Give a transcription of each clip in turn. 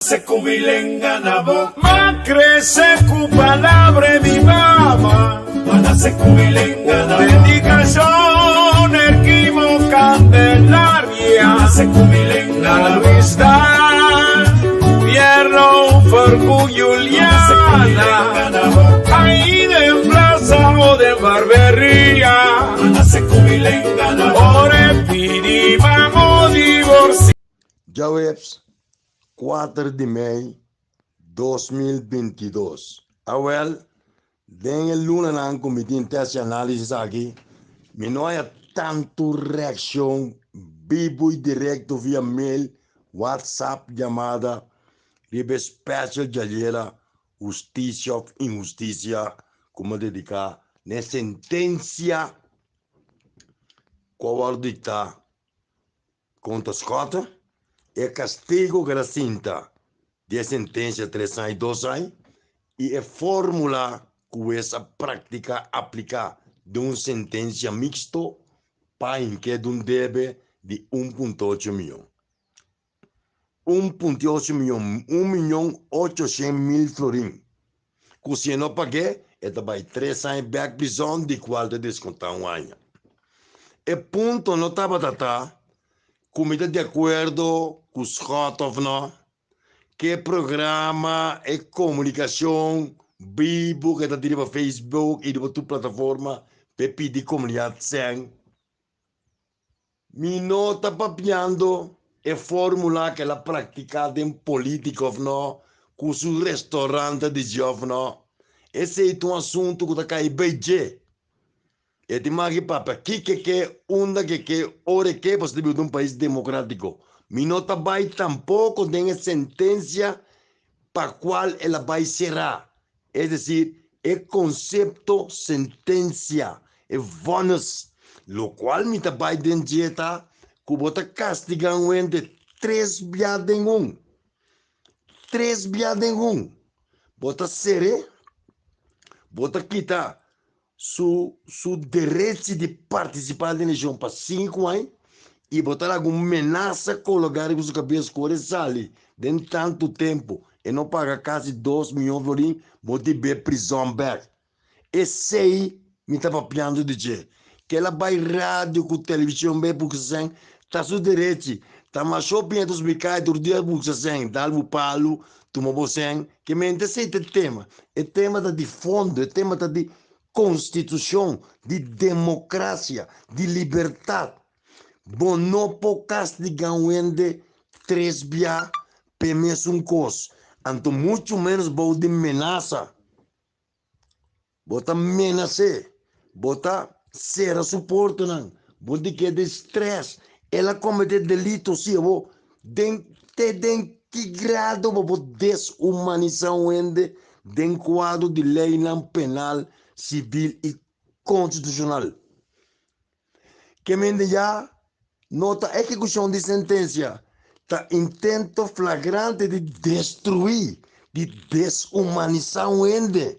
Se ku mi lenga na bo. M'a krese ku palabra e mi mama. M'a nase ku mi lenga na bo. Dedikashon Erquimo Candelaria. M'a nase ku mi lenga na bo. Luis Dan, Pierro Fercu Juliana. Ahí den plaza o den barberia. M'a nase ku mi lenga na bo. Ora e pidi mamo divorcia. Djaweps kuater di mei 2022. Awel, den e lunanan ku mi tin test i análisis aki, mi no haya tantu reakshon bibu i direkto via mail, whatsapp, yamada riba e special djayera Hustisia òf Inhustisia ku mi a dediká na e sentensia ku a wòrdu diktá Kontra Schotte, e kastigo ku el a sinta di e sentensia tres aña i dos aña i e fórmula ku wes a praktiká apliká den un sentensia miksto pa hink'é di un debe di un punto ocho mion. Un punto ocho mion, un mion ochoshen mil florin, ku si e no pag'é e ta bai tres aña bèk prizòn di kual ta deskontá un aña. E punto no tabata ta ku mi ta di akuerdo ku Schot òf no, ke programa e komunikashon bibu ku e ta tira riba Facebook i riba tur plataforma pa e pidi komunidat sèn. Mi no ta papiando e formula ku el a praktiká den polítika òf no, ku su restaurante di dje òf no. Esei ta un asuntu ku ta kai bei dje. E tin mas ki papia kiko e ke, unda ke ke, ora e ke, pasobra ta biba den un pais demokratiko. Mi no ta bai tampoko den e sentensia pa kual el a bai será, es desir, e konsepto sentensia, e vonnis, lokual mi ta bai den dje ta ku bo ta kastigá un hende tres bia den un, tres bia den un, bo ta ser'é, bo ta kita su su derechi di partisipá den elekshon pa sinku aña i bo ta laga un menasa kologá riba su kabes ku ora e sali den tantu tempu e no paga kasi dos mion florin bo tin be prizòn bèk. Esei mi ta papiando di dje. Kel a bai radio ku televishon bai buska sèn ta su derechi. Ta masho piña ta subi kai tur dia buska sèn, dal bo palu, tuma bo sèn. Ke mente esei ta e tema. E tema ta di fondo, e tema ta di konstitushon, di demokrasia, di libertat. Bo no por kastigá un hende tres bia p'e mesun kos, anto muchu ménos bou di menasa. Bo ta menas'é, bo ta sera su portanan, bo di keda stress. El a kometé delito si abo den te den ki grado bo por deshumanisá un hende den kuadro di leinan penal, sibil i konstitushonal? Ke mende ya no ta ehekushon di sentensia, ta intento flagrante di destruí, di deshumanisá un hende.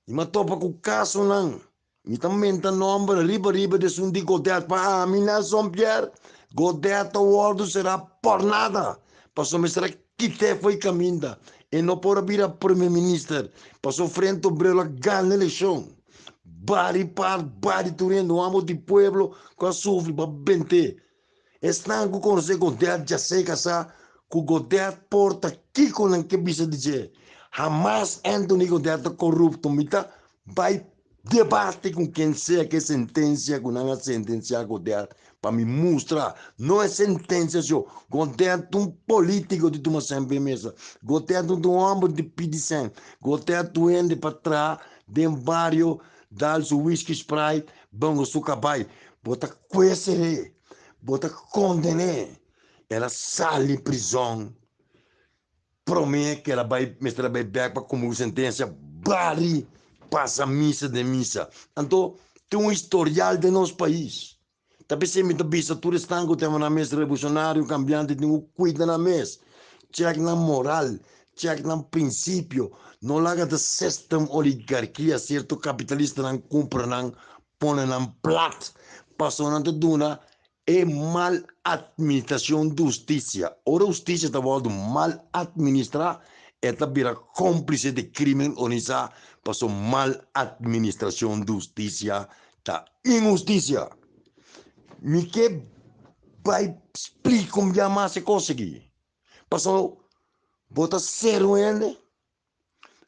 Mi a topa ku kasonan, mi ta menta nòmber riba riba di esun di Godet, pa ami Nelson Pierre, Godet ta wòrdu será por nada, pasobra mester a kit'é fo'i kaminda, e no por a bira prome minister, pasobra Frente Obrero a gana elekshon. Bari par bari tur hende, un amo di pueblo ku a sufri pa bent'é. Esnan ku konosé Godet dja seka sa ku Godet por ta kiko nan ke bisa di dje. Hamas Anthony Godet ta korupto. Mi ta bai debate ku ken sea ku e sentensia ku nan a sentensiá Godet pa mi mustra no e sentensia so. Godet ta un politiko di tuma sèn pa e mesa. Godet no ta un hòmber di pidi sèn. Godet ta un hende pa traha Den bario dal su whisky Sprite bongo su kabay bo ta kueser'é bo ta konden'é el a sali prizon promé ku el a bai mester a bai bèk pa kumpli ku sentensia bari pasa misa den misa anto tin un historial den nos pais ta p'esei mi ta bisa tur esnan ku tema nan mes revolucionario kambiante tin ku kuida nan mes chèk nan moral chèk nan prinsipio no laga de system oligarkia sierto kapitalistanan kumpra nan pone nan plat pasobra nan ta duna. E mal atministrashon di hustisia. Ora hustisia ta wòrdu mal atministrá, e ta bira kómplise di krímen organisá, pasobra mal atministrashon di hustisia ta inhustisia. Mi ke bai splika un bia mas e kos aki, pasobra bo ta ser un hende.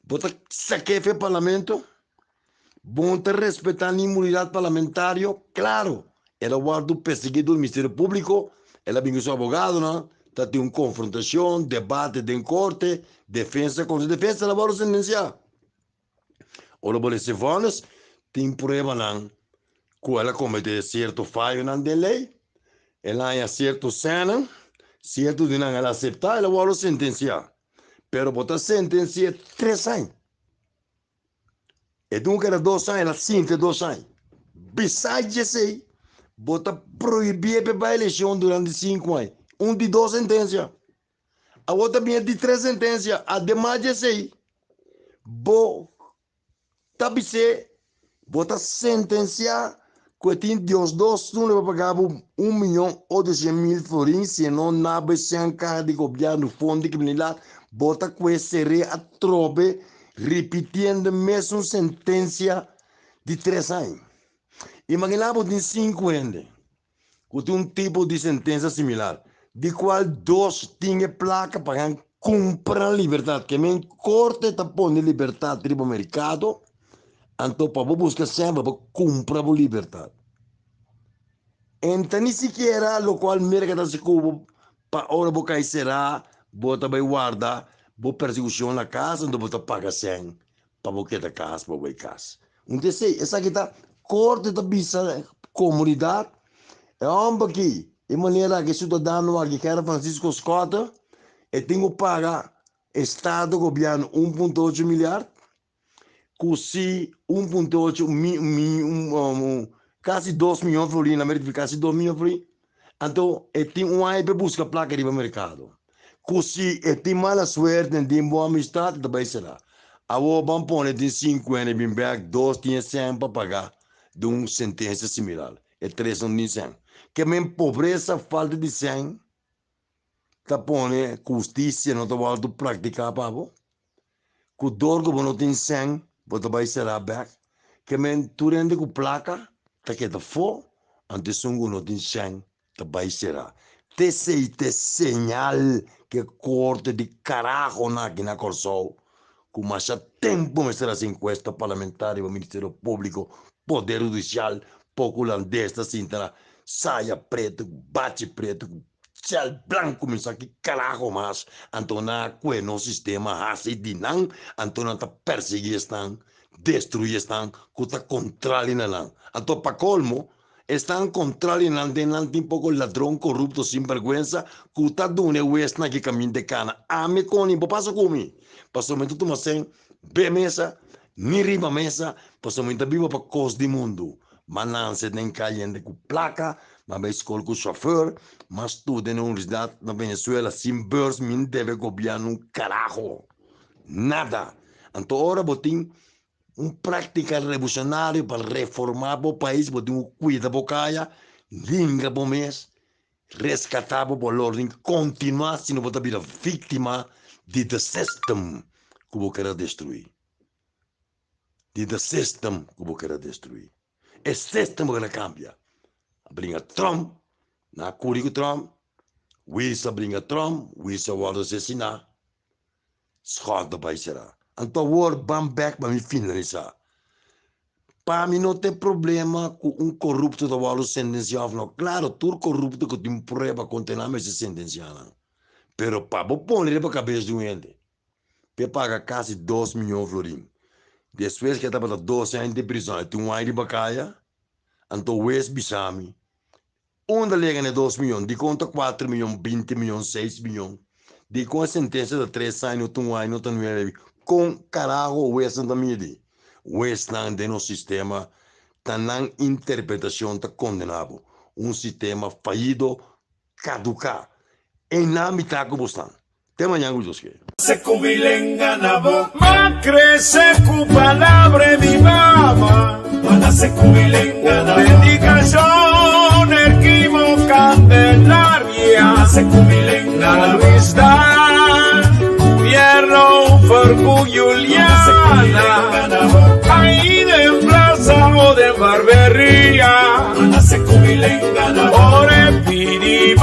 Bo ta sak'é fe parlamento? Bo no ta respetá ni inmunidat parlamentario? Klaro, el a wòrdu persiguí dor Ministerio Públiko, el a bin ku su abogadonan, ta tin un konfrontashon, debate den korte, defensa kontra defensa, el a wòrdu sentensiá. Ora bo lesa e vònis, tin pruebanan ku el a kometé sierto fayonan den lei, el a haña sierto sènan, sierto di nan el a aseptá, el a wòrdu sentensiá. Pero bo ta sentenci'é tres aña. E dun keda dos aña, el a sinti dos aña. Besides esei, bo ta prohibié p'e bai eleccion durante sinku aña. Un di dos sentencia. Awor ta bini e di tres sentencia. Ademas di esei, bo Ta bis'é, Bo ta sentensiá ku e tin diesdos luna pa paga bo un miyon ochocientos mil florin, si e no naba e shen kaha di gobièrnu fondo di kriminalidat, bo ta kue ser'é atrobe ripitiendo e mesun sentensia di tres aña. Imaginá bo tin sinku hende ku tin un tipo di sentensia similar, di kual dos tin e plaka pa nan kumpra libertat. Ke men korte ta pone libertat riba merkado, anto pa bo buska sèn pa bo kumpra bo libertat. En ta ni sikiera lokual Merka ta hasi ku bo pa ora bo kai será, bo ta bai warda bo persekushon na kas, anto bo ta paga sèn pa bo keda kas, pa bo bai kas. Un ta esei, esaki ta korte ta bisa komunidat, e hòmber aki, e manera aki, e siudadano aki, kera Francisco Schotte, e tin ku paga estado, gobièrnu un punto ocho miliard, ku si un punto ocho mi mi kasi dos miyon florin, na meriti kasi dos miyon florin, anto e tin un aña pa e buska plaka riba merkado. Ku si e tin mala suerte en tin bon amistad e ta bai sera. Awor ban pone tin sinku hende bin bek, dos tin e sèn pa paga den un sentensia similar, e tres no tin sèn. Ke men pobresa, falta di sèn ta pone ku hustisia no ta wòrdu praktiká pa bo. Ku dor ku bo no tin sèn bo ta bai sera bek. Ke men tur hende ku plaka ta keda fo, anto esun ku no tin sèn ta bai sera. T'esei t'e señal k'e korte di karahonan aki na Kòrsou ku masha tempu mester hasi enkuesta parlamentario pa Ministerio Públiko, Poder Hudisial, poko hulandes ta sinta na saya pretu ku bachi pretu ku shèl blanku mi sa ki karaho mas anto nan a kue nos sistema hasi di nan anto nan ta persiguí esnan destruí esnan ku ta kontrali na nan anto pa kolmo Esnan kontrali nan den nan tin poko ladron korupto sinbergwensa ku ta duna e wesnan ki kaminda e kana. Ami koni bo pasa ku mi, pasobra mi ta tuma sen be mesa ni riba mesa, pasobra mi ta biba pa kos di mundu. M'a nanse den kayende ku plaka, m'a bai skol ku shofèr, m'a studia na universidat na Venezuela sin beurs, mi no debe gobièrnu un karaho, nada. Anto ora bo tin Un práktika revolusionario pa reformá bo pais, bo tin ku kuida bo kaya, linga bo mes, reskatá bo balor, tin ku kontinuá sino bo ta bira víktima di the system ku bo kere destruí, di the system ku bo kere destruí. E system bo kere kambia. A bringa Trump, nan a kuri ku Trump, Wilson a bringa Trump, Wilson a wòrdu asesiná. Schot ta bai sera. Anto awor ban bek pa mi finalisa. Pa mi no tin problema ku un korupto ta wòrdu sentensiá òf no. Klaro, tur korupto ku tin prueba kontra nan mester sentensiá nan. Pero pa bo pone riba kabes di un hende p'e paga kasi dos miyon florin, despues ke tabata dos aña den prizòn e tin un aña riba kaya, anto wes bisa mi Unda lega na e dos miyon? Dikon ta kuater miyon, binti miyon, seis miyon? Dikon e sentensia ta tres aña, no ta un aña, no ta nuebe? Kon karaho huesnan ta midi? Huesnan den nos sistema ta nan interpretashon ta kondena bo. Un sistema fayido, kaduká. Einan mi ta ku bosnan. Te mañan ku Dios ke. Se ku mi lenga na bo. Ma krese ku palabra di mama. Ma nase ku mi lenga na bo. Dedikashon. Nerquimo Candelaria, na Luis Dan, Pierro Fergu Juliana, ahí den Plaza o den Barbería.